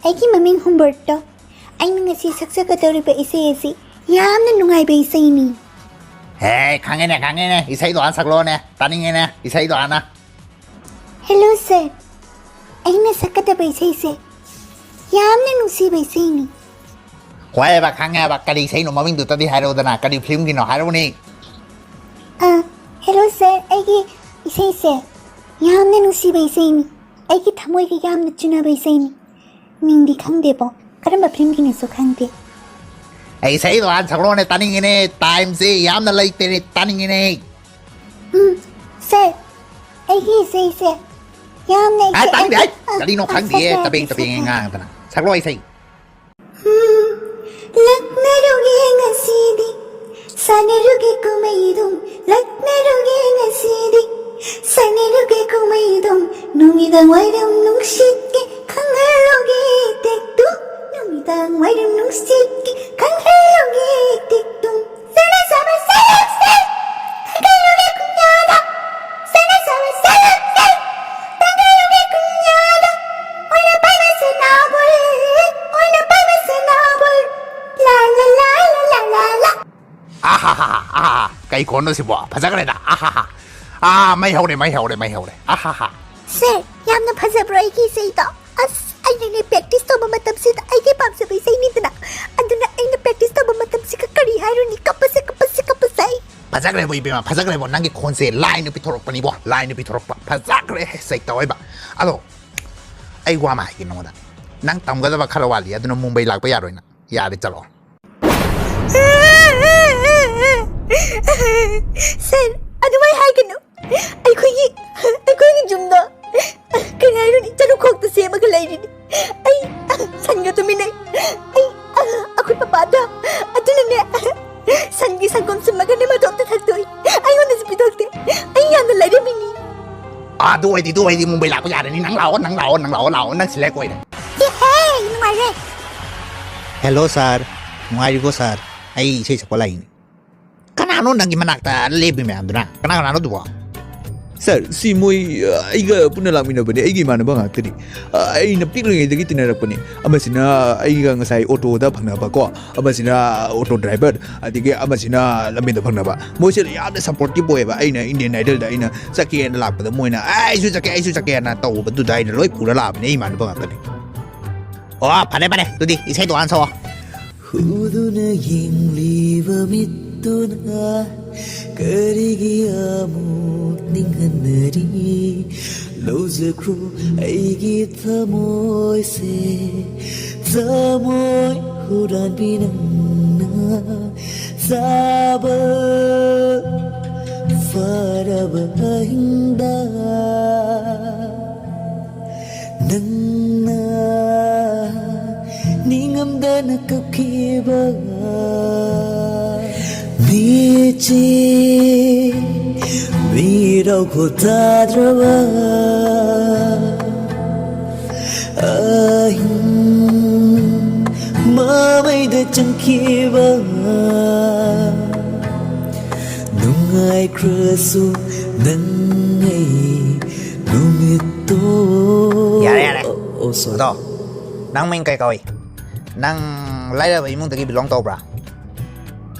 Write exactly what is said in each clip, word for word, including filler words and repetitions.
ꯑꯩꯒꯤ ꯃꯃꯤꯡ ꯍꯨꯝꯕꯔꯠꯇꯣ꯫ ꯑꯩꯅ ꯉꯁꯤ ꯁꯛꯆꯒꯗꯧꯔꯤꯕ ꯏꯁꯩ ꯑꯁꯤ ꯌꯥꯝꯅ ꯅꯨꯡꯉꯥꯏꯕ ꯏꯁꯩꯅꯤ꯫ ꯍꯦ, ꯈꯪꯉꯦꯅꯦ, ꯈꯪꯉꯦꯅꯦ, ꯏꯁꯩꯗꯣ ꯍꯥꯟꯅ ꯁꯛꯂꯛꯑꯣꯅꯦ, ꯇꯥꯅꯤꯡꯉꯦꯅꯦ ꯏꯁꯩꯗꯣ ꯍꯥꯟꯅ꯫ ꯍꯦꯂꯣ ꯁꯔ, ꯑꯩꯅ ꯁꯛꯀꯗꯕ ꯏꯁꯩꯁꯦ ꯌꯥꯝꯅ ꯅꯨꯡꯁꯤꯕ ꯏꯁꯩꯅꯤ꯫ ꯍꯣꯏꯕ, ꯈꯪꯉꯦꯕ, ꯀꯔꯤ ꯏꯁꯩꯅꯣ ꯃꯃꯤꯡꯗꯨꯇꯗꯤ ꯍꯥꯏꯔꯛꯎꯗꯅ, ꯀꯔꯤ ꯐꯤꯂꯝꯒꯤꯅꯣ ꯍꯥꯏꯔꯛꯎꯅꯦ꯫ ꯑ, ꯍꯦꯂꯣ ꯁꯔ, ꯑꯩꯒꯤ ꯏꯁꯩꯁꯦ ꯌꯥꯝꯅ ꯅꯨꯡꯁꯤꯕ ꯏꯁꯩꯅꯤ꯫ ꯑꯩꯒꯤ ꯊꯃꯣꯏꯒ ꯌꯥꯝꯅ ꯆꯨꯅꯕ ꯏꯁꯩꯅꯤ꯫ ꯃꯤꯡꯗꯤ ꯈꯪꯗꯦꯕꯣ, ꯀꯔꯝꯕ ꯐꯤꯂꯝꯒꯤꯅꯣꯁꯨ ꯈꯪꯗꯦ꯫ ꯑꯩ ꯏꯁꯩꯗꯣ ꯍꯥꯟꯅ ꯁꯛꯂꯛꯑꯣꯅꯦ, ꯇꯥꯅꯤꯡꯉꯦꯅꯦ, ꯇꯥꯏꯝꯁꯦ ꯌꯥꯝꯅ ꯂꯩꯇꯦꯅꯦ, ꯇꯥꯅꯤꯡꯉꯦꯅꯦ꯫ ꯎꯝ, ꯁꯔ, ꯑꯩꯒꯤ ꯏꯁꯩꯁꯦ ꯌꯥꯝꯅ ꯑꯦ, ꯇꯥꯅꯤꯡꯗꯦ, ꯑꯩ ꯑ, ꯀꯔꯤꯅꯣ ꯑ, ꯈꯪꯗꯦ, ꯁꯔ, ꯇꯕꯦꯡ ꯁꯔ, ꯇꯕꯦꯡ ꯁꯔ꯫ ꯉꯥꯡꯗꯅ꯫ ꯁꯛꯂꯛꯑꯣ ꯏꯁꯩ꯫ ꯎꯝ, ꯂꯛꯅꯔꯨꯒꯦ ꯉꯁꯤꯗꯤ, ꯁꯥꯟꯅꯔꯨꯒꯦ ꯀꯨꯝꯍꯩꯗꯨꯝ, ꯂꯛꯅꯔꯨꯒꯦ ꯉꯁꯤꯗꯤ, ꯁꯥꯟꯅꯔꯨꯒꯦ ꯀꯨꯝꯍꯩꯗꯨꯝ, ꯅꯨꯃꯤꯗꯥꯡ ꯋꯥꯏꯔꯝ ꯅꯨꯡꯁꯤꯠꯀꯤ ꯈꯪꯍꯜꯂꯨꯒꯦ ꯇꯦꯛꯇꯨꯝ, ꯅꯨꯃꯤꯗꯥꯡ ꯋꯥꯏꯔꯝ ꯅꯨꯡꯁꯤꯠꯀꯤ ꯈꯪꯍꯜꯂꯨꯒꯦ ꯇꯦꯛꯇꯨꯝ, ꯁꯅꯥ ꯁꯥꯕ ꯁꯦꯂꯦꯛꯁꯦ, ꯈꯪꯍꯜꯂꯨꯒꯦ ꯈꯨꯟꯌꯥꯗ, ꯁꯅꯥ ꯁꯥꯕ ꯁꯦꯂꯦꯛꯁꯦ, ꯈꯪꯍꯜꯂꯨꯒꯦ ꯈꯨꯟꯌꯥꯗ, ꯑꯣꯏꯅ ꯄꯥꯏꯕ ꯁꯅꯥꯕꯨꯜ, ꯑꯣꯏꯅ ꯄꯥꯏꯕ ꯁꯅꯥꯕꯨꯜ, ꯂꯥ ꯂꯥ ꯂꯥ ꯂꯥ ꯂꯥ ꯂꯥ꯫ ꯑꯍꯥꯍꯥ, ꯑꯍꯥ, ꯀꯩ ꯈꯣꯟꯅꯣ ꯁꯤꯕꯣ? ꯐꯖꯈ꯭ꯔꯦꯗ, ꯑꯍꯥꯍꯥ꯫ ꯑꯥ, ꯃꯩ ꯍꯧꯔꯦ, ꯃꯩ ꯍꯧꯔꯦ, ꯃꯩ ꯍꯧꯔꯦ, ꯑꯍꯥꯍꯥ꯫ ꯁꯔ, ꯌꯥꯝꯅ ꯐꯖꯕ꯭ꯔꯣ ꯑꯩꯒꯤ ꯏꯁꯩꯗꯣ? ꯑꯁ, ꯑꯩꯅꯅꯦ ꯄ꯭ꯔꯦꯛꯇꯤꯁ ꯇꯧꯕ ꯃꯇꯝꯁꯤꯗ ꯑꯩꯒꯤ ꯄꯥꯝꯖꯕ ꯏꯁꯩꯅꯤꯗꯅ, ꯑꯗꯨꯅ ꯑꯩꯅ ꯄ꯭ꯔꯦꯛꯇꯤꯁ ꯇꯧꯕ ꯃꯇꯝꯁꯤꯒ ꯀꯔꯤ ꯍꯥꯏꯔꯨꯅꯤ? ꯀꯞꯄꯁꯦ, ꯀꯞꯄꯁꯦ, ꯀꯞꯄꯁꯦ꯫ ꯐꯖꯈ꯭ꯔꯦꯕꯣ ꯏꯕꯦꯝꯃ, ꯐꯖꯈ꯭ꯔꯦꯕꯣ, ꯅꯪꯒꯤ ꯈꯣꯟꯁꯦ ꯂꯥꯏꯅ ꯄꯤꯊꯣꯔꯛꯄꯅꯤꯕꯣ, ꯂꯥꯏꯅ ꯄꯤꯊꯣꯔꯛꯄ, ꯐꯖꯈ꯭ꯔꯦ ꯁꯩꯇ ꯑꯣꯏꯕ꯫ ꯑꯗꯣ ꯑꯩ ꯋꯥ ꯑꯃ ꯍꯥꯏꯒꯦ ꯅꯉꯣꯟꯗ, ꯅꯪ ꯇꯝꯒꯗꯕ ꯈꯔ ꯋꯥꯠꯂꯤ, ꯑꯗꯨꯅ ꯃꯨꯝꯕꯩ ꯂꯥꯛꯄ ꯌꯥꯔꯣꯏ ꯅꯪ, ꯌꯥꯔꯦ ꯆꯠꯂꯣ꯫ ꯁꯔ, ꯑꯗꯨꯃꯥꯏ ꯍꯥꯏꯒꯅꯨ꯫ ꯑꯩꯈꯣꯏꯒꯤ, ꯑꯩꯈꯣꯏꯒꯤ ꯌꯨꯝꯗꯣ ꯀꯩ ꯍꯥꯏꯔꯨꯅꯤ, ꯆꯔꯨꯈꯣꯛꯇ ꯁꯦꯝꯃꯒ ꯂꯩꯔꯤꯅꯤ꯫ ꯑꯩ ꯁꯟꯒ ꯇꯨꯃꯤꯟꯅꯩ꯫ ꯑꯩ, ꯑꯩꯈꯣꯏ ꯄꯄꯥꯗꯣ, ꯑꯗꯨꯅꯅꯦ, ꯁꯟꯒꯤ ꯁꯪꯒꯣꯝ ꯁꯨꯝꯃꯒꯅꯦ ꯃꯇꯣꯝꯇ ꯊꯛꯇꯣꯛꯏ꯫ ꯑꯩꯉꯣꯟꯗꯁꯨ ꯄꯤꯊꯣꯛꯇꯦ꯫ ꯑꯩ ꯌꯥꯝꯅ ꯂꯥꯏꯔꯦꯝꯕꯤꯅꯤ꯫ ꯑꯗꯨ ꯑꯣꯏꯗꯤ, ꯑꯗꯨ ꯑꯣꯏꯗꯤ ꯃꯨꯝꯕꯩ ꯂꯥꯛꯄ ꯌꯥꯔꯅꯤ꯫ ꯅꯪ ꯂꯥꯛꯑꯣ, ꯅꯪ ꯂꯥꯛꯑꯣ, ꯅꯪ ꯂꯥꯛꯑꯣ, ꯂꯥꯛꯑꯣ, ꯅꯪ ꯁꯦꯂꯦꯛ ꯑꯣꯏꯔꯦ꯫ ꯏꯍꯦ, ꯅꯨꯡꯉꯥꯏꯔꯦ꯫ ꯍꯦꯂꯣ ꯁꯥꯔ, ꯅꯨꯡꯉꯥꯏꯔꯤꯕꯣ ꯁꯥꯔ? ꯑꯩ ꯏꯁꯩ ꯁꯛꯄ ꯂꯥꯛꯏꯅꯤ꯫ ꯀꯅꯥꯅꯣ ꯅꯪꯒꯤ ꯃꯅꯥꯛꯇ ꯂꯦꯞꯄꯤ ꯃꯌꯥꯝꯗꯨꯅ? ꯀꯅꯥ ꯀꯅꯥꯅꯣ ꯑꯗꯨꯕꯣ? ꯁꯥꯔ, ꯁꯤ ꯃꯣꯏ, ꯑ, ꯑꯩꯒ ꯄꯨꯟꯅ ꯂꯥꯛꯃꯤꯟꯅꯕꯅꯦ, ꯑꯩꯒꯤ ꯏꯃꯥꯟꯅꯕ ꯉꯥꯛꯇꯅꯤ꯫ ꯑ, ꯑꯩꯅ ꯄꯤꯛꯂꯤꯉꯩꯗꯒꯤ ꯇꯤꯟꯅꯔꯛꯄꯅꯤ꯫ ꯑꯃꯁꯤꯅ ꯑꯩꯒ ꯉꯁꯥꯏ ꯑꯣꯇꯣꯗ ꯐꯪꯅꯕ ꯀꯣ, ꯑꯃꯁꯤꯅ ꯑꯣꯇꯣ ꯗ꯭ꯔꯥꯏꯚꯔ, ꯑꯗꯒꯤ ꯑꯃꯁꯤꯅ ꯂꯝꯕꯦꯟꯗ ꯐꯪꯅꯕ꯫ ꯃꯣꯏꯁꯦ ꯌꯥꯝꯅ ꯁꯞꯄꯣꯔꯇꯤꯞ ꯑꯣꯏꯌꯦꯕ꯫ ꯑꯩꯅ ꯏꯟꯗꯤꯌꯟ ꯑꯥꯏꯗꯜꯗ ꯑꯩꯅ ꯆꯠꯀꯦꯅ ꯂꯥꯛꯄꯗ ꯃꯣꯏꯅ "ꯑꯩꯁꯨ ꯆꯠꯀꯦ, ꯑꯩꯁꯨ ꯆꯠꯀꯦꯅ" ꯇꯧꯕꯗꯨꯗ ꯑꯩꯅ ꯂꯣꯏ ꯄꯨꯔ ꯂꯥꯛꯑꯕꯅꯦ, ꯑꯩ ꯏꯃꯥꯟꯅꯕ ꯉꯥꯛꯇꯅꯤ꯫ ꯑꯣ, ꯐꯔꯦ, ꯐꯔꯦ, ꯑꯗꯨꯗꯤ ꯏꯁꯩꯗꯣ ꯍꯥꯟꯅ ꯁꯛꯑꯣ꯫ ꯍꯨꯗꯨꯅ ꯌꯦꯡꯂꯤꯕ ꯃꯤꯠꯇꯨꯅ ꯀꯔꯤꯒꯤ ꯑꯃꯨꯛ ꯅꯤꯡꯍꯟꯅꯔꯤ? ꯂꯧꯖꯈ꯭ꯔꯣ ꯑꯩꯒꯤ ꯊꯃꯣꯏꯁꯦ, ꯊꯃꯣꯏ ꯍꯨꯔꯥꯟꯕꯤ ꯅꯪꯅ ꯆꯥꯕ ꯐꯔꯕ ꯑꯍꯤꯡꯗ꯫ ꯅꯪꯅ ꯅꯤꯡꯉꯝꯗꯅ ꯀꯞꯈꯤꯕ ꯃꯤꯠꯁꯤ ꯃꯤꯔꯥꯎ ꯈꯣ ꯇꯥꯗ꯭ꯔꯕ ꯑꯍꯤꯡ ꯃꯃꯩꯗ ꯆꯪꯈꯤꯕ ꯅꯨꯡꯉꯥꯏꯈ꯭ꯔꯁꯨ ꯅꯪ ꯑꯩ ꯅꯨꯃꯤꯠꯇꯣ꯫ ꯌꯥꯔꯦ, ꯌꯥꯔꯦ꯫ ꯑꯣ, ꯑꯣ, sorry꯫ ꯑꯗꯣ, ꯅꯪ ꯃꯤꯡ ꯀꯩ ꯀꯧꯏ? ꯅꯪ ꯂꯥꯏꯔꯕ ꯏꯃꯨꯡꯗꯒꯤ ꯕꯤꯂꯣꯡ ꯇꯧꯕ꯭ꯔꯥ?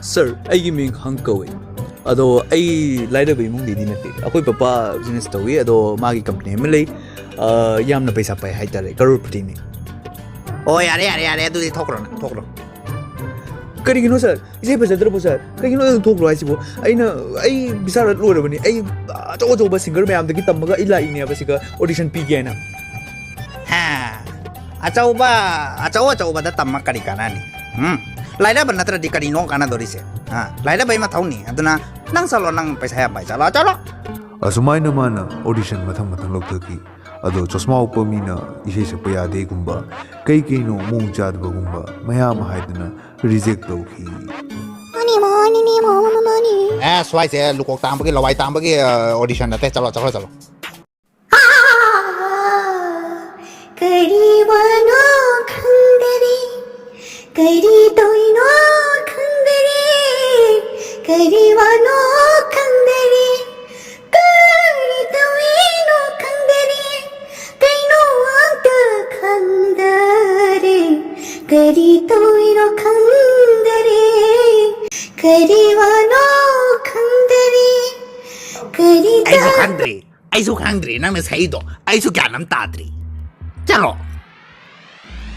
ꯁꯥꯔ, ꯑꯩꯒꯤ ꯃꯤꯡ ꯍꯪ ꯀꯧꯏ꯫ ꯑꯗꯣ ꯑꯩ ꯂꯥꯏꯔꯕ ꯏꯃꯨꯡꯗꯒꯤꯗꯤ ꯅꯠꯇꯦ꯫ ꯑꯩꯈꯣꯏ ꯄꯄꯥ ꯕꯤꯖꯤꯅꯦꯁ ꯇꯧꯏ, ꯑꯗꯣ ꯃꯥꯒꯤ ꯀꯝꯄꯅꯤ ꯑꯃ ꯂꯩ꯫ ꯑ, ꯌꯥꯝꯅ ꯄꯩꯁꯥ ꯄꯥꯏ ꯍꯥꯏꯇꯥꯔꯦ, ꯀꯔꯣꯔꯄꯇꯤꯅꯤ꯫ ꯑꯣ, ꯌꯥꯔꯦ, ꯌꯥꯔꯦ, ꯌꯥꯔꯦ, ꯑꯗꯨꯗꯤ ꯊꯣꯛꯈ꯭ꯔꯣ ꯅꯪ, ꯊꯣꯛꯈ꯭ꯔꯣ꯫ ꯀꯔꯤꯒꯤꯅꯣ ꯁꯥꯔ? ꯏꯁꯩ ꯐꯖꯗ꯭ꯔꯕꯣ ꯁꯥꯔ? ꯀꯩꯒꯤꯅꯣ ꯅꯪ ꯊꯣꯛꯈ꯭ꯔꯣ ꯍꯥꯏꯁꯤꯕꯣ? ꯑꯩꯅ, ꯑꯩ ꯕꯤꯁꯥꯔꯠ ꯂꯣꯏꯔꯕꯅꯤ꯫ ꯑꯩ ꯑꯆꯧ ꯑꯆꯧꯕ ꯁꯤꯡꯒꯔ ꯃꯌꯥꯝꯗꯒꯤ ꯇꯝꯃꯒ ꯑꯩ ꯂꯥꯛꯏꯅꯦꯕ ꯁꯤꯒ ꯑꯣꯗꯤꯁꯟ ꯄꯤꯒꯦ ꯍꯥꯏꯅ꯫ ꯍꯥ, ꯑꯆꯧꯕ, ꯑꯆꯧ ꯑꯆꯧꯕꯗ ꯇꯝꯃ ꯀꯔꯤ ꯀꯥꯟꯅꯅꯤ? ꯎꯝ, ꯂꯥꯏꯔꯕ ꯅꯠꯇ꯭ꯔꯗꯤ ꯀꯔꯤꯅꯣ ꯀꯥꯟꯅꯗꯣꯔꯤꯁꯦ? ꯑ, ꯂꯥꯏꯔꯕꯩ ꯃꯊꯧꯅꯤ꯫ ꯑꯗꯨꯅ ꯅꯪ ꯆꯠꯂꯣ, ꯅꯪ ꯄꯩꯁꯥ ꯌꯥꯝ ꯄꯥꯏ, ꯆꯠꯂꯣ, ꯆꯠꯂꯣ꯫ ꯑꯁꯨꯃꯥꯏꯅ ꯃꯥꯅ ꯑꯣꯗꯤꯁꯟ ꯃꯊꯪ ꯃꯊꯪ ꯂꯧꯊꯈꯤ꯫ ꯑꯗꯣ ꯆꯣꯁꯃꯥ ꯎꯞꯄ ꯃꯤꯅ ꯏꯁꯩ ꯁꯛꯄ ꯌꯥꯗꯦꯒꯨꯝꯕ, ꯀꯩ ꯀꯩꯅꯣ ꯃꯑꯣꯡ ꯆꯥꯗꯕꯒꯨꯝꯕ ꯃꯌꯥꯝ ꯍꯥꯏꯗꯨꯅ ꯔꯤꯖꯦꯛ ꯇꯧꯈꯤ꯫ ꯃꯥꯅꯤ, ꯃꯥꯅꯤꯅꯦ, ꯃꯥ, ꯃꯥ, ꯃꯥꯅꯤ꯫ ꯑꯦ, ꯁ꯭ꯋꯥꯏꯁꯦ ꯂꯨꯀꯣꯛ ꯇꯥꯡꯕꯒꯤ, ꯂꯋꯥꯏ ꯇꯥꯡꯕꯒꯤ, ꯑ, ꯑꯣꯗꯤꯁꯟ ꯅꯠꯇꯦ꯫ ꯆꯠꯂꯣ, ꯆꯠꯂꯣ, ꯆꯠꯂꯣ꯫ ꯀꯔꯤ ꯋꯥꯅꯣ ꯈꯪꯗꯔꯦ, ꯀꯔꯤ ꯇꯧꯔꯤꯅꯣ ꯈꯪꯗꯔꯦ, ꯀꯔꯤ ꯋꯥꯅꯣ ꯈꯪꯗꯔꯦ, ꯀꯔꯤ ꯀꯔꯤ ꯇꯧꯔꯤꯅꯣ ꯈꯪꯗꯔꯦ, ꯀꯔꯤ ꯋꯥꯅꯣ ꯈꯪꯗꯔꯦ, ꯀꯔꯤ ꯑꯩꯁꯨ ꯈꯪꯗ꯭ꯔꯤ, ꯑꯩꯁꯨ ꯈꯪꯗ꯭ꯔꯤ ꯅꯪꯅ ꯁꯛꯏꯗꯣ, ꯑꯩꯁꯨ ꯒ꯭ꯌꯥꯟ ꯑꯃ ꯇꯥꯗ꯭ꯔꯤ꯫ ꯆꯠꯂꯣ꯫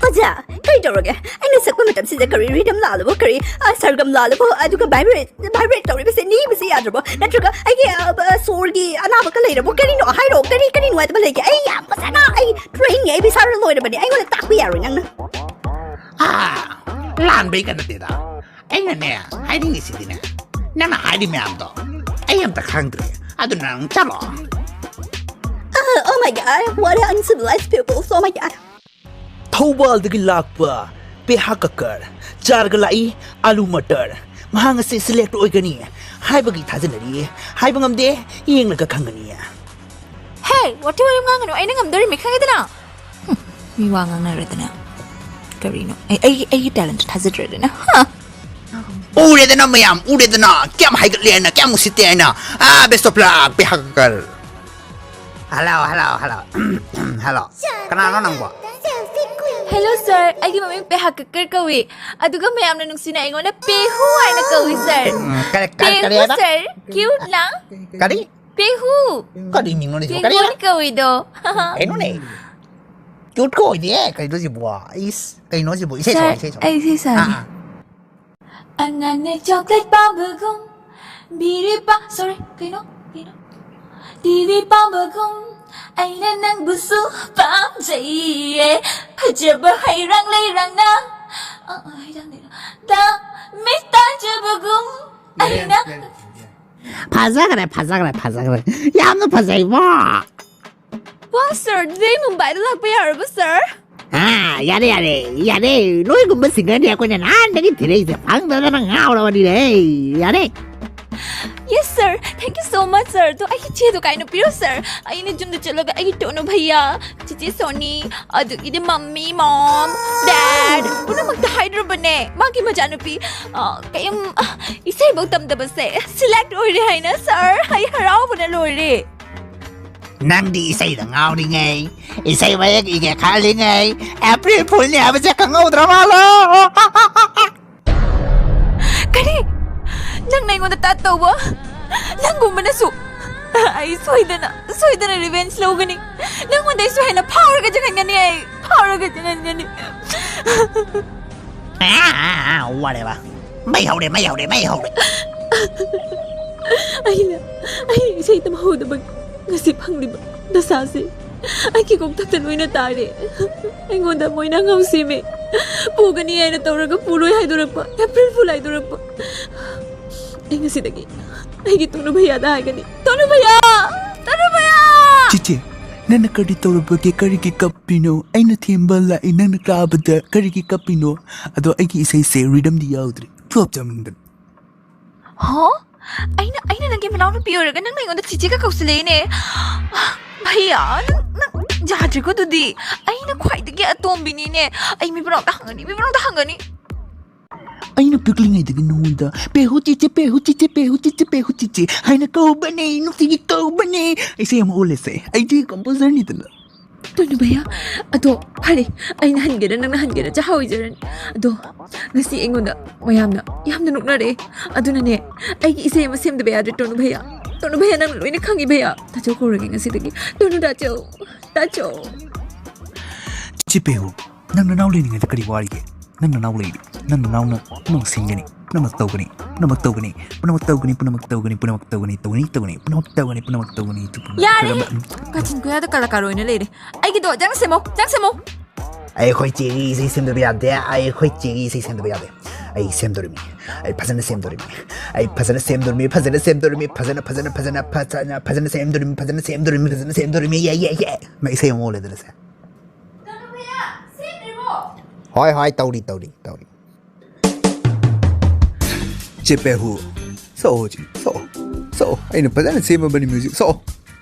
ꯑꯣꯖꯥ, ꯀꯔꯤ ꯇꯧꯔꯒꯦ? ꯑꯩꯅ ꯁꯛꯄ ꯃꯇꯝꯁꯤꯗ ꯀꯔꯤ rhythm ꯂꯥꯜꯂꯕꯣ, ꯀꯔꯤ, ꯑ, ꯁꯔꯒꯝ ꯂꯥꯜꯂꯕꯣ, ꯑꯗꯨꯒ vibrate, vibrate ꯇꯧꯔꯤꯕꯁꯦ ꯅꯤꯕꯁꯦ ꯌꯥꯗ꯭ꯔꯕꯣ? ꯅꯠꯇ꯭ꯔꯒ ꯑꯩꯒꯤ, ꯑ, ꯑ, ꯁꯣꯔꯒꯤ ꯑꯅꯥꯕꯒ ꯂꯩꯔꯕꯣ? ꯀꯔꯤꯅꯣ ꯍꯥꯏꯔꯣ? ꯀꯔꯤ, ꯀꯔꯤ ꯅꯨꯡꯉꯥꯏꯇꯕ ꯂꯩꯒꯦ? ꯑꯩ ꯌꯥꯝ ꯐꯖꯅ, ꯑꯩ trainꯅꯤ, ꯑꯩ ꯕꯤꯁꯥꯔ ꯂꯣꯏꯔꯕꯅꯤ, ꯑꯩꯉꯣꯟꯗ ꯇꯥꯛꯄ ꯌꯥꯔꯣꯏ ꯅꯪꯅ꯫ ꯑꯥ, ꯂꯥꯟꯕꯩꯒ ꯅꯠꯇꯦꯗ꯫ ꯑꯩꯅꯅꯦ, ꯍꯥꯏꯅꯤꯡꯉꯤꯁꯤꯗꯤꯅꯦ, ꯅꯪꯅ ꯍꯥꯏꯔꯤ ꯃꯌꯥꯝꯗꯣ ꯑꯩ ꯑꯝꯇ ꯈꯪꯗ꯭ꯔꯦ꯫ ꯑꯗꯨꯅ ꯅꯪ ꯆꯠꯂꯣ꯫ Uh, oh my God, what an uncivilized people, oh my God. ꯊꯧꯕꯥꯜꯗꯒꯤ ꯂꯥꯛꯄ ꯄꯦꯍꯥ ꯀꯀꯔ, ꯆꯥꯔꯒ ꯂꯥꯛꯏ ꯑꯥꯂꯨ ꯃꯇꯔ꯫ ꯃꯍꯥꯛ ꯑꯁꯤ select ꯑꯣꯏꯒꯅꯤ ꯍꯥꯏꯕꯒꯤ ꯊꯥꯖꯅꯔꯤ꯫ ꯍꯥꯏꯕ ꯉꯝꯗꯦ, ꯌꯦꯡꯂꯒ ꯈꯪꯒꯅꯤ꯫ ꯍꯦ, ꯋꯥꯊꯤ ꯋꯥꯔꯦꯝ ꯉꯥꯡꯒꯅꯨ, ꯑꯩꯅ ꯉꯝꯗꯣꯔꯤꯃꯤ, ꯈꯪꯉꯦꯗꯅ꯫ ꯍꯨꯝ, ꯃꯤ ꯋꯥ ꯉꯥꯡꯅꯔꯗꯅ꯫ ꯀꯔꯤꯅꯣ? ꯑꯩ, ꯑꯩꯒꯤ, ꯑꯩꯒꯤ talent ꯊꯥꯖꯗ꯭ꯔꯗꯅ? ꯍꯥ? ꯎꯔꯦꯗꯅ ꯃꯌꯥꯝ, ꯎꯔꯦꯗꯅ꯫ ꯀꯌꯥꯝ ꯍꯥꯏꯒꯠꯂꯦ ꯍꯥꯏꯅ, ꯀꯌꯥꯝ ꯎꯁꯤꯠꯇꯦ ꯍꯥꯏꯅ꯫ ꯑꯥ, best of luck, ꯄꯦꯍꯥꯀꯔ꯫ Hello, hello, hello꯫ Hello꯫ ꯀꯅꯥꯅꯣ ꯅꯪꯕꯣ? Hello, sir. ꯑꯩꯒꯤ ꯃꯃꯤꯡ ꯄꯦꯍꯥ ꯀꯛꯀꯔ ꯀꯧꯏ꯫ ꯑꯗꯨꯒ ꯃꯌꯥꯝꯅ ꯅꯨꯡꯁꯤꯅ ꯑꯩꯉꯣꯟꯗ ꯄꯦꯍꯨ ꯍꯥꯏꯅ ꯀꯧꯏ, sir꯫ ꯎꯝ, ꯀꯔꯤ, ꯀꯔꯤ, ꯀꯔꯤ ꯄꯦꯍꯨ, ꯍꯥꯏꯕ? Sir꯫ Cute ꯅ? ꯀꯔꯤ? ꯄꯦꯍꯨ꯫ ꯀꯔꯤ ꯃꯤꯡꯅꯣꯅꯦ ꯁꯤꯕꯣ? ꯀꯔꯤ ꯍꯥꯏꯕ? ꯄꯦꯍꯨꯅ ꯀꯧꯏꯗꯣ꯫ ꯀꯩꯅꯣꯅꯦ? Cute ꯀꯧꯏꯗꯦ꯫ ꯀꯩꯅꯣ ꯁꯤꯕꯣ? ꯏꯁ, ꯀꯩꯅꯣ ꯁꯤꯕꯣ? ꯏꯁꯩ ꯁꯛꯑꯣ, sir, ꯏꯁꯩ ꯁꯛꯑꯣ꯫ ꯑꯩ ꯏꯁꯩ ꯁꯛꯑꯒꯦ꯫ ꯑꯥ, ꯑꯥ꯫ ꯑꯉꯥꯡꯅ chocolate ꯄꯥꯝꯕꯒꯨꯝ, ꯕꯤꯔꯤ ꯄꯥ-, sorry, ꯀꯩꯅꯣ? ꯀꯩꯅꯣ? ꯇꯤ ꯚꯤ ꯄꯥꯝꯕꯒꯨꯝ, ꯑꯩꯅ ꯅꯪꯕꯨꯁꯨ ꯄꯥꯝꯖꯩꯌꯦ꯫ ꯐꯖꯕ ꯍꯩꯔꯥꯡ ꯂꯩꯔꯥꯡꯅ, ꯑ, ꯑ, ꯍꯩꯔꯥꯡ ꯂꯩꯔꯥꯡ, ꯇ-, ꯃꯤꯠ ꯇꯥꯖꯕꯒꯨꯝ, ꯌꯥꯔꯦ, ꯑꯩꯅ ꯌꯥꯔꯦ, ꯌꯥꯔꯦ, ꯌꯥꯔꯦ꯫ ꯐꯖꯈ꯭ꯔꯦ, ꯐꯖꯈ꯭ꯔꯦ, ꯐꯖꯈ꯭ꯔꯦ꯫ ꯌꯥꯝꯅ ꯐꯖꯩꯕꯣ꯫ ꯋꯥ, sir, ꯑꯗꯨꯗꯤ ꯑꯩ ꯃꯨꯝꯕꯥꯏꯗ ꯂꯥꯛꯄ ꯌꯥꯔꯕ, sir? ꯑꯥ, ꯌꯥꯔꯦ, ꯌꯥꯔꯦ, ꯌꯥꯔꯦ꯫ ꯅꯣꯏꯒꯨꯝꯕ singerꯅꯤ ꯑꯩꯈꯣꯏꯅ ꯅꯍꯥꯟꯗꯒꯤ ꯊꯤꯔꯛꯏꯁꯦ꯫ ꯐꯪꯗꯗꯅ ꯉꯥꯎꯔꯕꯅꯤꯅꯦ꯫ ꯌꯥꯔꯦ꯫ Yes, sir. Thank you so much, sir. ꯑꯗꯣ ꯑꯩꯒꯤ ꯆꯦꯗꯣ ꯀꯥꯏꯅ ꯄꯤꯔꯣ, sir? ꯑꯩꯅ ꯌꯨꯝꯗ ꯆꯠꯂꯒ ꯑꯩꯒꯤ ꯇꯣꯅꯨ ꯚꯩꯌꯥ, ꯆꯤꯆꯦ ꯁꯣꯅꯤ, ꯑꯗꯨꯒꯤꯗꯤ ꯃꯝꯃꯤ, mom, dad ꯄꯨꯝꯅꯃꯛꯇ ꯍꯥꯏꯗ꯭ꯔꯕꯅꯦ꯫ ꯃꯥꯒꯤ ꯃꯆꯥꯅꯨꯄꯤ, ꯑ, ꯀꯩꯝ, ꯑ, ꯏꯁꯩꯐꯧ ꯇꯝꯗꯕꯁꯦ select ꯑꯣꯏꯔꯦ ꯍꯥꯏꯅ, sir꯫ ꯑꯩ ꯍꯔꯥꯎꯕꯅ ꯂꯣꯏꯔꯦ꯫ ꯅꯪꯗꯤ ꯏꯁꯩꯗ ꯉꯥꯎꯔꯤꯉꯩ, ꯏꯁꯩ ꯃꯌꯦꯛ ꯏꯒꯦ ꯈꯜꯂꯤꯉꯩ, ꯑꯦꯄ꯭ꯔꯤꯜ ꯐꯨꯜꯅꯤ ꯍꯥꯏꯕꯁꯦ ꯈꯪꯍꯧꯗ꯭ꯔ ꯃꯥꯜꯂꯣ꯫ ꯀꯔꯤ? ꯅꯪꯅ ꯑꯩꯉꯣꯟꯗ ꯇꯥꯠ ꯇꯧꯕ? ꯅꯪꯒꯨꯝꯕꯅꯁꯨ꯫ ꯑꯩ ꯁꯣꯏꯗꯅ, ꯁꯣꯏꯗꯅ ꯔꯤꯚꯦꯟꯖ ꯂꯧꯒꯅꯤ꯫ ꯅꯪꯉꯣꯟꯗ ꯑꯩꯁꯨ ꯍꯦꯟꯅ ꯐꯥꯎꯔꯒ ꯆꯪꯍꯟꯒꯅꯤ ꯑꯩ꯫ ꯐꯥꯎꯔꯒ ꯆꯪꯍꯟꯒꯅꯤ꯫ ꯋꯥꯔꯦꯕ꯫ ꯃꯩ ꯍꯧꯔꯦ, ꯃꯩ ꯍꯧꯔꯦ, ꯃꯩ ꯍꯧꯔꯦ꯫ ꯑꯩꯅ, ꯑꯩꯅ ꯏꯁꯩ ꯇꯝꯍꯧꯗꯕꯒꯤ ꯉꯁꯤ ꯐꯪꯂꯤꯕ ꯗꯁꯥꯁꯦ ꯑꯩꯒꯤ ꯀꯣꯛꯊꯛꯇ ꯂꯣꯏꯅ ꯇꯥꯔꯦ꯫ ꯑꯩꯉꯣꯟꯗ ꯃꯣꯏꯅ ꯑꯉꯥꯎ ꯁꯦꯝꯃꯦ꯫ ꯄꯨꯒꯅꯤ ꯍꯥꯏꯅ ꯇꯧꯔꯒ ꯄꯨꯔꯣꯏ ꯍꯥꯏꯗꯣꯔꯛꯄ, ꯑꯦꯄ꯭ꯔꯤꯜ ꯐꯨꯜ ꯍꯥꯏꯗꯣꯔꯛꯄ꯫ ꯑꯩ ꯉꯁꯤꯗꯒꯤ ꯑꯩꯒꯤ ꯇꯣꯅꯨ ꯚꯩꯌꯥꯗ ꯍꯥꯏꯒꯅꯤ꯫ ꯇꯣꯅꯨ ꯚꯩꯌꯥ! ꯇꯣꯅꯨ ꯚꯩꯌꯥ! ꯆꯤꯆꯦ, ꯅꯪꯅ ꯀꯔꯤ ꯇꯧꯔꯕꯒꯦ? ꯀꯔꯤꯒꯤ ꯀꯞꯄꯤꯅꯣ? ꯑꯩꯅ ꯊꯦꯝꯕ ꯂꯥꯛꯏ, ꯅꯪꯅ ꯀꯥꯕꯗ ꯀꯔꯤꯒꯤ ꯀꯞꯄꯤꯅꯣ? ꯑꯗꯣ ꯑꯩꯒꯤ ꯏꯁꯩꯁꯦ ꯔꯤꯗꯝꯗꯤ ꯌꯥꯎꯗ꯭ꯔꯤ꯫ ꯐ꯭ꯂꯣꯞ ꯆꯥꯃꯟꯗꯅ꯫ ꯍꯣ? ꯑꯩꯅ, ꯑꯩꯅ ꯅꯪꯒꯤ ꯃꯅꯥꯎꯅꯨꯄꯤ ꯑꯣꯏꯔꯒ ꯅꯪꯅ ꯑꯩꯉꯣꯟꯗ ꯆꯤꯆꯦꯒ ꯀꯧꯁꯤꯜꯂꯛꯏꯅꯦ꯫ ꯚꯩꯌꯥ, ꯅꯪ, ꯅꯪ ꯌꯥꯗ꯭ꯔꯤꯀꯣ ꯑꯗꯨꯗꯤ꯫ ꯑꯩꯅ ꯈ꯭ꯋꯥꯏꯗꯒꯤ ꯑꯇꯣꯝꯕꯤꯅꯤꯅꯦ꯫ ꯑꯩ ꯃꯤ ꯄꯨꯝꯅꯃꯛꯇ ꯍꯪꯒꯅꯤ, ꯃꯤ ꯄꯨꯝꯅꯃꯛꯇ ꯍꯪꯒꯅꯤ꯫ ꯑꯩꯅ ꯄꯤꯛꯂꯤꯉꯩꯗꯒꯤ ꯅꯉꯣꯟꯗ "ꯄꯦꯍꯨ ꯆꯤꯆꯦ, ꯄꯦꯍꯨ ꯆꯤꯆꯦ, ꯄꯦꯍꯨ ꯆꯤꯆꯦ, ꯄꯦꯍꯨ ꯆꯤꯆꯦ" ꯍꯥꯏꯅ ꯀꯧꯕꯅꯦ, ꯅꯨꯡꯇꯤꯒꯤ ꯀꯧꯕꯅꯦ꯫ ꯏꯁꯩ ꯑꯃ ꯑꯣꯜꯂꯁꯦ, ꯑꯩꯗꯤ ꯀꯝꯄꯣꯖꯔꯅꯤꯗꯅ꯫ ꯇꯣꯅꯨ ꯚꯩꯌꯥ, ꯑꯗꯣ ꯐꯔꯦ, ꯑꯩꯅ ꯍꯟꯒꯦꯔꯥ ꯅꯪꯅ ꯍꯟꯒꯦꯔꯥ ꯆꯥꯍꯧ ꯑꯣꯏꯖꯔꯅꯤ꯫ ꯑꯗꯣ ꯉꯁꯤ ꯑꯩꯉꯣꯟꯗ ꯃꯌꯥꯝꯅ ꯌꯥꯝꯅ ꯅꯣꯛꯅꯔꯛꯑꯦ꯫ ꯑꯗꯨꯅꯅꯦ, ꯑꯩꯒꯤ ꯏꯁꯩ ꯑꯃ ꯁꯦꯝꯗꯕ ꯌꯥꯗ꯭ꯔꯦ ꯇꯣꯅꯨ ꯚꯩꯌꯥ꯫ ꯇꯣꯅꯨ ꯚꯩꯌꯥ, ꯅꯪ ꯂꯣꯏꯅ ꯈꯪꯉꯤ ꯚꯩꯌꯥ꯫ ꯇꯥꯆꯧ ꯀꯧꯔꯒꯦ ꯉꯁꯤꯗꯒꯤ꯫ ꯇꯣꯅꯨ ꯇꯥꯆꯧ, ꯇꯥꯆꯧ꯫ ꯆꯤꯆꯦ ꯄꯦꯍꯨ, ꯅꯪ ꯅꯅꯥꯎ ꯂꯩꯔꯤꯉꯩꯗ ꯀꯔꯤ ꯋꯥꯔꯤꯒꯦ? ꯅꯪ ꯅꯅꯥꯎ ꯂꯩꯔꯤ, ꯅꯪ ꯅꯅꯥꯎꯅ ꯄꯨꯝꯅꯃꯛ ꯁꯤꯟꯒꯅꯤ, ꯄꯨꯝꯅꯃꯛ ꯇꯧꯒꯅꯤ, ꯄꯨꯝꯅꯃꯛ ꯇꯧꯒꯅꯤ, ꯄꯨꯝꯅꯃꯛ ꯇꯧꯒꯅꯤ, ꯄꯨꯝꯅꯃꯛ ꯇꯧꯒꯅꯤ, ꯄꯨꯝꯅꯃꯛ ꯇꯧꯒꯅꯤ, ꯇꯧꯒꯅꯤ, ꯇꯧꯒꯅꯤ, ꯄꯨꯝꯅꯃꯛ ꯇꯧꯒꯅꯤ꯫ ꯌꯥꯔꯦ! ꯀꯥꯆꯤꯟ ꯀꯣꯏꯌꯥꯗ ꯀꯂꯥꯀꯥꯔ ꯑꯣꯏꯅ ꯂꯩꯔꯦ꯫ ꯑꯩꯒꯤꯗꯣ ꯅꯪ ꯁꯦꯝꯃꯣ, ꯅꯪ ꯁꯦꯝꯃꯣ꯫ ꯑꯩꯈꯣꯏ ꯆꯦꯒꯤ ꯏꯁꯩ ꯁꯦꯝꯗꯕ ꯌꯥꯗꯦ꯫ ꯑꯩꯈꯣꯏ ꯆꯦꯒꯤ ꯏꯁꯩ ꯁꯦꯝꯗꯕ ꯌꯥꯗꯦ꯫ ꯑꯩ ꯁꯦꯝꯗꯣꯔꯤꯃꯤ꯫ ꯑꯩ ꯐꯖꯅ ꯁꯦꯝꯗꯣꯔꯤꯃꯤ꯫ ꯑꯩ ꯐꯖꯅ ꯁꯦꯝꯗꯣꯔꯤꯃꯤ꯫ ꯐꯖꯅ ꯁꯦꯝꯗꯣꯔꯤꯃꯤ꯫ ꯐꯖꯅ, ꯐꯖꯅ, ꯐꯖꯅ, ꯐꯖꯅ, ꯐꯖꯅ ꯁꯦꯝꯗꯣꯔꯤꯃꯤ꯫ ꯐꯖꯅ ꯁꯦꯝꯗꯣꯔꯤꯃꯤ꯫ ꯐꯖꯅ ꯁꯦꯝꯗꯣꯔꯤꯃꯤ꯫ ꯌꯦ, ꯌꯦ, ꯌꯦ꯫ ꯃꯥ ꯏꯁꯩ ꯑꯃ ꯑꯣꯜꯂꯦꯗꯅ ꯁꯦ꯫ ꯍꯣꯏ, ꯍꯣꯏ, ꯇꯧꯔꯤ, ꯇꯧꯔꯤ, ꯇꯧꯔꯤ꯫ ꯆꯦ ꯄꯦꯍꯨ, ꯁꯛꯑꯣ ꯍꯧꯖꯤꯛ, ꯁꯛꯑꯣ, ꯁꯛꯑꯣ꯫ ꯑꯩꯅ ꯐꯖꯅ ꯁꯦꯝꯃꯕꯅꯤ ꯃ꯭ꯌꯨꯖꯤꯛ, ꯁꯛꯑꯣ꯫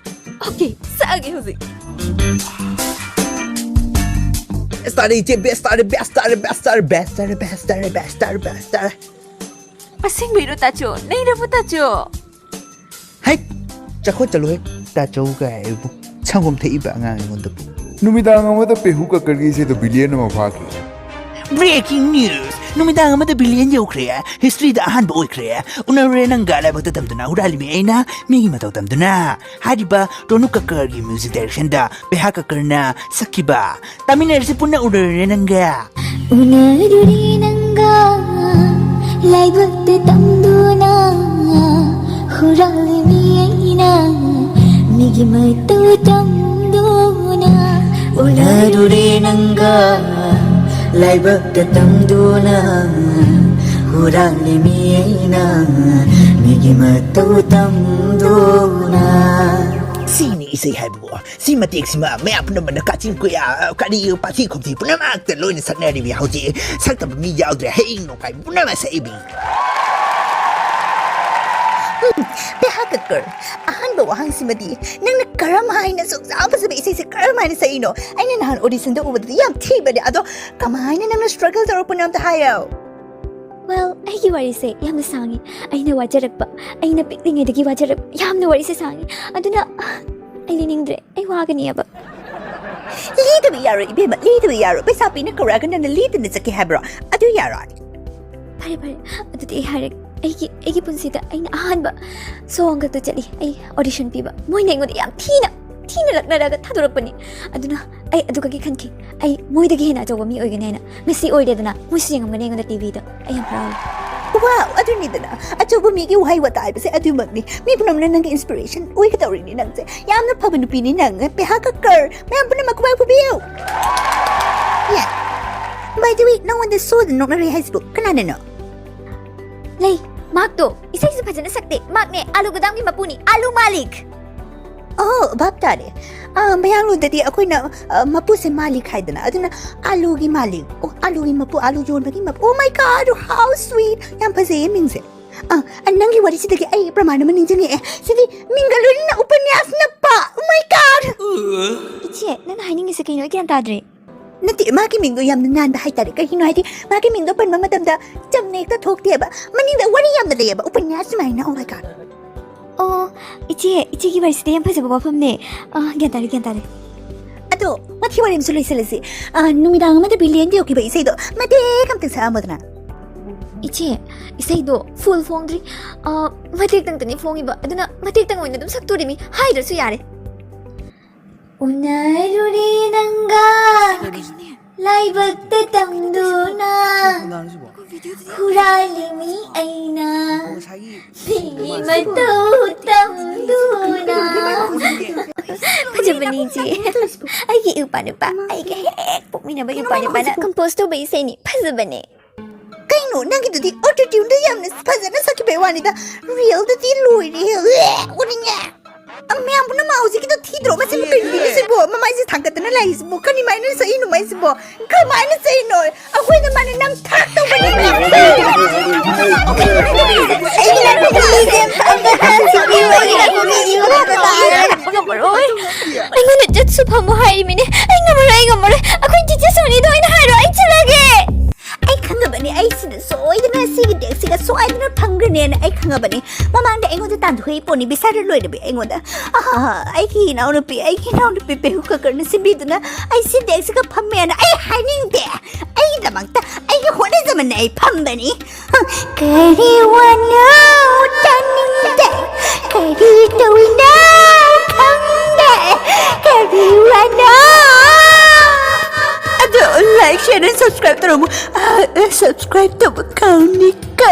ꯑꯣꯀꯦ, ꯁꯛꯑꯒꯦ ꯍꯧꯖꯤꯛ꯫ ꯕꯦꯁ ꯇꯥꯔꯦ, ꯏꯆꯦ, ꯕꯦꯁ ꯇꯥꯔꯦ, ꯕꯦꯁ ꯇꯥꯔꯦ, ꯕꯦꯁ ꯇꯥꯔꯦ, ꯕꯦꯁ ꯇꯥꯔꯦ, ꯕꯦꯁ ꯇꯥꯔꯦ, ꯕꯦꯁ ꯇꯥꯔꯦ, ꯕꯦꯁ ꯇꯥꯔꯦ꯫ ꯑꯁꯦꯡꯕꯩꯔꯣ ꯇꯥꯆꯧ? ꯅꯩꯔꯕꯣ ꯇꯥꯆꯧ? ꯍꯩꯠ! ꯆꯈꯣꯏ ꯆꯠꯂꯨꯍꯦ꯫ ꯇꯥꯆꯧꯒ ꯍꯥꯏꯕꯨ ꯁꯪꯒꯣꯝ ꯊꯛꯏꯕ ꯑꯉꯥꯡ ꯑꯩꯉꯣꯟꯗꯕꯨ꯫ ꯅꯨꯃꯤꯗꯥꯡ ꯑꯃꯗ ꯄꯦꯍꯨ ꯀꯛꯀꯔꯒꯤ ꯏꯁꯩꯗꯣ ꯕꯤꯂꯤꯌꯟ ꯑꯃ ꯐꯥꯈꯤ꯫ Breaking news! ꯅꯨꯃꯤꯗꯥꯡ ꯑꯃꯗ ꯕꯤꯂꯤꯌꯟ ꯌꯧꯈ꯭ꯔꯦ꯫ ꯍꯤꯁꯇ꯭ꯔꯤꯗ ꯑꯍꯥꯟꯕ ꯑꯣꯏꯈ꯭ꯔꯦ꯫ ꯎꯅꯔꯨꯔꯦ ꯅꯪꯒ ꯂꯥꯏꯕꯛꯇ ꯇꯝꯗꯨꯅ ꯍꯨꯔꯥꯜꯂꯤꯃꯤ ꯑꯩꯅ ꯃꯤꯒꯤ ꯃꯇꯧ ꯇꯝꯗꯨꯅ꯫ ꯍꯥꯏꯔꯤꯕ ꯇꯣꯅꯨ ꯀꯛꯀꯔꯒꯤ ꯃ꯭ꯌꯨꯖꯤꯛ ꯗꯥꯏꯔꯦꯛꯁꯟꯗ ꯄꯦꯍꯥ ꯀꯛꯀꯔꯅ ꯁꯛꯈꯤꯕ꯫ ꯇꯥꯃꯤꯟꯅꯔꯁꯤ ꯄꯨꯟꯅ ꯎꯅꯔꯨꯔꯦ ꯅꯪꯒ꯫ ꯎꯅꯔꯨꯔꯦ ꯅꯪꯒ ꯂꯥꯏꯕꯛꯇ ꯇꯝꯗꯨꯅ ꯍꯨꯔꯥꯜꯂꯤꯃꯤ ꯑꯩꯅ ꯃꯤꯒꯤ ꯃꯇꯧ ꯇꯝꯗꯨꯅ ꯎꯅꯔꯨꯔꯦ ꯅꯪꯒ ꯂꯥꯏꯕꯛꯇ ꯇꯝꯗꯨꯅ ꯍꯨꯔꯥꯜꯂꯤꯃꯤ ꯑꯩꯅ ꯃꯤꯒꯤ ꯃꯇꯧ ꯇꯝꯗꯨꯅ ꯁꯤꯅꯤ ꯏꯁꯩ ꯍꯥꯏꯕꯕꯨ꯫ ꯁꯤ ꯃꯇꯦꯛꯁꯤꯃ ꯃꯌꯥꯝ ꯄꯨꯝꯅꯃꯛꯅ ꯀꯥꯆꯤꯟ ꯀꯣꯌꯥ ꯀꯔꯤ ꯄꯥꯊꯤ ꯈꯣꯝꯊꯤ ꯄꯨꯝꯅꯃꯛꯇ ꯂꯣꯏꯅ ꯁꯛꯅꯔꯤꯕꯤ꯫ ꯍꯧꯖꯤꯛ ꯁꯛꯇꯕ ꯃꯤ ꯌꯥꯎꯗ꯭ꯔꯦ꯫ ꯍꯌꯦꯡ ꯅꯣꯡꯈꯥꯏ ꯄꯨꯝꯅꯃꯛ ꯁꯛꯏꯕꯤ꯫ ꯄꯦꯍꯥ ꯀꯛꯀꯔ, ꯑꯍꯥꯟꯕ ꯋꯥꯍꯪꯁꯤꯃꯗꯤ, ꯅꯪꯅ ꯀꯔꯝ ꯍꯥꯏꯅ ꯁꯨꯛ ꯌꯥꯝ ꯐꯖꯕ ꯏꯁꯩꯁꯦ ꯀꯔꯝ ꯍꯥꯏꯅ ꯁꯛꯏꯅꯣ? ꯑꯩꯅ ꯅꯍꯥꯟ ꯑꯣꯗꯤꯁꯟꯗ ꯎꯕꯗꯗꯤ ꯌꯥꯝ ꯊꯤꯕꯅꯦ, ꯑꯗꯣ ꯀꯃꯥꯏꯅ ꯅꯪꯅ ꯁ꯭ꯇ꯭ꯔꯒꯜ ꯇꯧꯔꯛꯄꯅꯣ ꯑꯝꯇ ꯍꯥꯏꯌꯣ꯫ ꯋꯦꯜ, ꯑꯩꯒꯤ ꯋꯥꯔꯤꯁꯦ ꯌꯥꯝꯅ ꯁꯥꯡꯉꯤ꯫ ꯑꯩꯅ ꯋꯥꯖꯔꯛꯄ, ꯑꯩꯅ ꯄꯤꯛꯂꯤꯉꯩꯗꯒꯤ ꯋꯥꯖꯔꯛꯄ ꯌꯥꯝꯅ ꯋꯥꯔꯤꯁꯦ ꯁꯥꯡꯉꯤ꯫ ꯑꯗꯨꯅ ꯑꯩ ꯂꯤꯅꯤꯡꯗ꯭ꯔꯦ, ꯑꯩ ꯋꯥꯒꯅꯤꯑꯕ꯫ ꯂꯤꯗꯕ ꯌꯥꯔꯣꯏ ꯏꯕꯦꯝꯃ, ꯂꯤꯗꯕ ꯌꯥꯔꯣꯏ꯫ ꯄꯩꯁꯥ ꯄꯤꯅ ꯀꯧꯔꯛꯑꯒ ꯅꯪꯅ ꯂꯤꯗꯅ ꯆꯠꯀꯦ ꯍꯥꯏꯕ꯭ꯔꯣ? ꯑꯗꯨ ꯌꯥꯔꯣꯏ꯫ ꯐꯔꯦ ꯐꯔꯦ, ꯑꯗꯨꯗꯤ ꯑꯩ ꯍꯥꯏꯔꯒꯦ꯫ ꯑꯩꯒꯤ ꯑꯩꯒꯤ ꯄꯨꯟꯁꯤꯗ ꯑꯩꯅ ꯑꯍꯥꯟꯕ ꯁꯣ ꯑꯃꯈꯛꯇ ꯆꯠꯂꯤ꯫ ꯑꯩ ꯑꯣꯗꯤꯁꯟ ꯄꯤꯕ, ꯃꯣꯏꯅ ꯑꯩꯉꯣꯟꯗ ꯌꯥꯝ ꯊꯤꯅ ꯊꯤꯅ ꯂꯛꯅꯔꯒ ꯊꯥꯗꯣꯔꯛꯄꯅꯤ꯫ ꯑꯗꯨꯅ ꯑꯩ ꯑꯗꯨ ꯈꯛꯀꯤ ꯈꯟꯈꯤ, ꯑꯩ ꯃꯣꯏꯗꯒꯤ ꯍꯦꯟꯅ ꯑꯆꯧꯕ ꯃꯤ ꯑꯣꯏꯒꯅꯤ ꯍꯥꯏꯅ꯫ ꯉꯁꯤ ꯑꯣꯏꯔꯦꯗꯅ, ꯃꯣꯏꯁꯨ ꯌꯦꯡꯉꯝꯒꯅꯤ ꯑꯩꯉꯣꯟꯗ ꯇꯤꯚꯤꯗ꯫ ꯑꯩ ꯌꯥꯝ ꯍꯔꯥꯎꯏ꯫ ꯋꯥꯎ, ꯑꯗꯨꯅꯤꯗꯅ ꯑꯆꯧꯕ ꯃꯤꯒꯤ ꯋꯥꯍꯩ ꯋꯥꯇꯥ ꯍꯥꯏꯕꯁꯦ ꯑꯗꯨꯃꯛꯅꯤ꯫ ꯃꯤ ꯄꯨꯝꯅꯃꯛꯅ ꯅꯪꯒꯤ ꯏꯟꯁꯄꯤꯔꯦꯁꯟ ꯑꯣꯏꯒꯗꯧꯔꯤꯅꯤ꯫ ꯅꯪꯁꯦ ꯌꯥꯝꯅ ꯐꯕ ꯅꯨꯄꯤꯅꯤ꯫ ꯅꯪ ꯄꯦꯍꯥ ꯀꯛꯀꯔ, ꯃꯌꯥꯝ ꯄꯨꯝꯅꯃꯛ ꯈꯨꯕꯥꯛ ꯈꯨꯕꯤꯌꯨ꯫ ꯌꯦ꯫ By the way, ꯅꯉꯣꯟꯗ ꯁꯣꯗ ꯅꯣꯛꯅꯔꯦ ꯍꯥꯏꯁꯤꯕꯨ ꯀꯅꯥꯅꯅꯣ? ꯂꯩ, ꯃꯥꯔꯛꯇꯣ ꯏꯁꯩꯁꯨ ꯐꯖꯅ ꯁꯛꯇꯦ꯫ ꯃꯥꯔꯛꯅꯦ, ꯑꯥꯂꯨ ꯒꯣꯗꯥꯝꯒꯤ ꯃꯄꯨꯅꯤ, ꯑꯥꯂꯨ ꯃꯥꯂꯤꯛ꯫ ꯑꯣ, ꯚꯥꯞ ꯇꯥꯔꯦ꯫ ꯑꯥ, ꯃꯌꯥꯡꯂꯣꯟꯗꯗꯤ ꯑꯩꯈꯣꯏꯅ, ꯑꯥ, ꯃꯄꯨꯁꯦ ꯃꯥꯂꯤꯛ ꯍꯥꯏꯗꯅ, ꯑꯗꯨꯅ ꯑꯥꯂꯨꯒꯤ ꯃꯥꯂꯤꯛ꯫ ꯑꯣ, ꯑꯥꯂꯨꯒꯤ ꯃꯄꯨ, ꯑꯥꯂꯨ ꯌꯣꯟꯕꯒꯤ ꯃꯄꯨ꯫ Oh my God, how sweet! ꯌꯥꯝ ꯐꯖꯩꯌꯦ ꯃꯤꯡꯁꯦ꯫ ꯑꯥ, ꯑꯥ, ꯅꯪꯒꯤ ꯋꯥꯔꯤꯁꯤꯗꯒꯤ ꯑꯩ ꯄ꯭ꯔꯃꯥꯟ ꯑꯃ ꯅꯤꯡꯁꯤꯡꯉꯛꯑꯦ꯫ ꯁꯤꯗꯤ ꯃꯤꯡꯒ ꯂꯣꯏꯅꯅ ꯎꯄꯟꯌꯥꯁ ꯅꯞꯄ꯫ Oh my God! ꯏꯆꯦ, ꯅꯪꯅ ꯍꯥꯏꯅꯤꯡꯉꯤꯁꯦ ꯀꯩꯅꯣ? ꯑꯩ ꯒ꯭ꯌꯥꯟ ꯇꯥꯗ꯭ꯔꯦ꯫ ꯅꯠꯇꯦ, ꯃꯥꯒꯤ ꯃꯤꯡꯗꯣ ꯌꯥꯝꯅ ꯅꯥꯟꯕ ꯍꯥꯏꯇꯥꯔꯦ꯫ ꯀꯩꯒꯤꯅꯣ ꯍꯥꯏꯗꯤ ꯃꯥꯒꯤ ꯃꯤꯡꯗꯣ ꯄꯟꯕ ꯃꯇꯝꯗ ꯆꯝꯅ ꯍꯦꯛꯇ ꯊꯣꯛꯇꯦꯕ꯫ ꯃꯅꯤꯡꯗ ꯋꯥꯔꯤ ꯌꯥꯝꯅ ꯂꯩꯌꯦꯕ, ꯎꯄꯟꯌꯥꯁ ꯁꯨꯃꯥꯏꯅ꯫ Oh my God! ꯑꯣ, ꯏꯆꯦ, ꯏꯆꯦꯒꯤ ꯋꯥꯔꯤꯁꯤꯗꯤ ꯌꯥꯝ ꯐꯖꯕ ꯋꯥꯐꯝꯅꯦ꯫ ꯑ, ꯒ꯭ꯌꯥꯟ ꯇꯥꯔꯦ, ꯒ꯭ꯌꯥꯟ ꯇꯥꯔꯦ꯫ ꯑꯗꯣ, ꯋꯥꯊꯤ ꯋꯥꯔꯦꯝꯁꯨ ꯂꯣꯏꯁꯤꯜꯂꯁꯤ꯫ ꯑ, ꯅꯨꯃꯤꯗꯥꯡ ꯑꯃꯗ ꯕ꯭ꯔꯤꯂꯤꯌꯟꯗ ꯌꯧꯈꯤꯕ ꯏꯁꯩꯗꯣ ꯃꯇꯦꯛ ꯑꯝꯇꯪ ꯁꯛꯑꯝꯃꯣꯗꯅ꯫ ꯏꯆꯦ, ꯏꯁꯩꯗꯣ ꯐꯨꯜ ꯐꯣꯡꯗ꯭ꯔꯤ꯫ ꯑ, ꯃꯇꯦꯛꯇꯪꯇꯅꯤ ꯐꯣꯡꯉꯤꯕ, ꯑꯗꯨꯅ ꯃꯇꯦꯛꯇꯪ ꯑꯣꯏꯅ ꯑꯗꯨꯝ ꯁꯛꯇꯣꯔꯤꯃꯤ, ꯍꯥꯏꯗ꯭ꯔꯁꯨ ꯌꯥꯔꯦ꯫ ꯎꯅꯔꯨꯔꯦ ꯅꯪꯒ ꯂꯥꯏꯕꯛꯇ ꯇꯝꯗꯨꯅ, ꯍꯨꯔꯥꯜꯂꯤꯃꯤ ꯑꯩꯅ ꯃꯤꯒꯤ ꯃꯇꯧ ꯇꯝꯗꯨꯅ꯫ ꯐꯖꯕꯅꯤ ꯏꯆꯦ꯫ ꯑꯩꯒꯤ ꯏꯄꯥ ꯅꯨꯄꯥ, ꯑꯩꯒ ꯍꯦꯛ ꯄꯣꯛꯃꯤꯟꯅꯕ ꯏꯄꯥ ꯅꯨꯄꯥꯅ ꯀꯝꯄꯣꯁ ꯇꯧꯕ ꯏꯁꯩꯅꯤ꯫ ꯐꯖꯕꯅꯦ꯫ ꯀꯩꯅꯣ ꯅꯪꯒꯤꯗꯨꯗꯤ? ꯑꯣꯇꯣ ꯇ꯭ꯌꯨꯟꯗ ꯌꯥꯝꯅ ꯐꯖꯅ ꯁꯛꯈꯤꯕꯩ ꯋꯥꯅꯤꯗ, ꯔꯤꯌꯦꯜꯗꯗꯤ ꯂꯣꯏꯔꯦꯍꯦ꯫ ꯑꯦ, ꯑꯣꯅꯤꯡꯉꯦ꯫ ꯑ, ꯃꯌꯥꯝ ꯄꯨꯝꯅꯃꯛ ꯍꯧꯖꯤꯛꯀꯤꯗꯣ ꯊꯤꯗ꯭ꯔꯣ? ꯃꯁꯤ ꯀꯩꯅꯣ ꯁꯤꯕꯣ? ꯃꯃꯥꯏꯁꯦ ꯊꯥꯡꯒꯠꯇꯅ ꯂꯥꯛꯏꯁꯤꯕꯣ? ꯀꯔꯤꯃꯥꯏꯅ ꯁꯛꯏꯅꯣ ꯃꯥꯏꯁꯤꯕꯣ? ꯀꯃꯥꯏꯅ ꯁꯛꯏꯅꯣ? ꯑꯩꯈꯣꯏꯅ ꯃꯥꯅ ꯅꯝꯊꯥꯛ ꯇꯧꯕꯅꯤ꯫ ꯑꯩꯒꯤ ꯅꯝꯊꯥꯛ ꯇꯧꯕꯤꯁꯦ ꯑꯝꯇ ꯊꯥꯁꯤꯕꯤꯌꯨ꯫ ꯑꯩꯒꯤ ꯅꯝꯊꯥꯛ ꯇꯧꯕꯤꯁꯦ ꯑꯝꯇ ꯊꯥꯁꯤꯕꯤꯌꯨ꯫ ꯑꯩꯉꯣꯟꯗ ꯆꯠꯁꯨ ꯐꯝꯃꯨ ꯍꯥꯏꯔꯤꯃꯤꯅꯦ꯫ ꯑꯩ ꯉꯝꯃꯔꯣꯏ, ꯑꯩ ꯉꯝꯃꯔꯣꯏ꯫ ꯑꯩꯈꯣꯏ ꯆꯤꯆꯦ ꯁꯣꯅꯤꯗ ꯑꯣꯏꯅ ꯍꯥꯏꯔꯣ, ꯑꯩ ꯆꯠꯂꯒꯦ꯫ ꯑꯩ ꯈꯪꯉꯕꯅꯤ, ꯑꯩ ꯁꯤꯗ ꯁꯣꯏꯗꯅ ꯁꯤꯒꯤ ꯗꯦꯛꯁꯤꯒ ꯁꯣꯏꯗꯅ ꯐꯪꯒꯅꯦꯅ ꯑꯩ ꯈꯪꯉꯕꯅꯤ꯫ ꯃꯃꯥꯡꯗ ꯑꯩꯉꯣꯟꯗ ꯇꯥꯟꯊꯣꯛꯏ ꯄꯣꯠꯅꯤ, ꯕꯤꯁꯥꯔ ꯂꯣꯏꯔꯕꯤ ꯑꯩꯉꯣꯟꯗ꯫ ꯑꯍꯥ, ꯑꯩꯒꯤ ꯏꯅꯥꯎꯅꯨꯄꯤ, ꯑꯩꯒꯤ ꯏꯅꯥꯎꯅꯨꯄꯤ ꯄꯦꯍꯨ ꯀꯀꯔꯅ ꯁꯤꯟꯕꯤꯗꯨꯅ ꯑꯩ ꯁꯤ ꯗꯦꯛꯁꯤꯒ ꯐꯝꯃꯦꯅ ꯑꯩ ꯍꯥꯏꯅꯤꯡꯗꯦ꯫ ꯑꯩꯒꯤꯗꯃꯛꯇ, ꯑꯩꯒꯤ ꯍꯣꯠꯅꯖꯃꯟꯅ ꯑꯩ ꯐꯝꯕꯅꯤ꯫ ꯀꯔꯤ ꯋꯥꯅꯣ? ꯇꯥꯅꯤꯡꯗꯦ꯫ ꯀꯔꯤ ꯇꯧꯏꯅꯣ? ꯈꯪꯗꯦ꯫ ꯀꯔꯤ ꯋꯥꯅꯣ? ꯑꯗꯣ like, share and subscribe ꯇꯧꯔꯝꯃꯨ꯫ ꯑ, ꯑ, subscribe ꯇꯧꯕ ꯀꯥꯎꯅꯤꯀꯣ꯫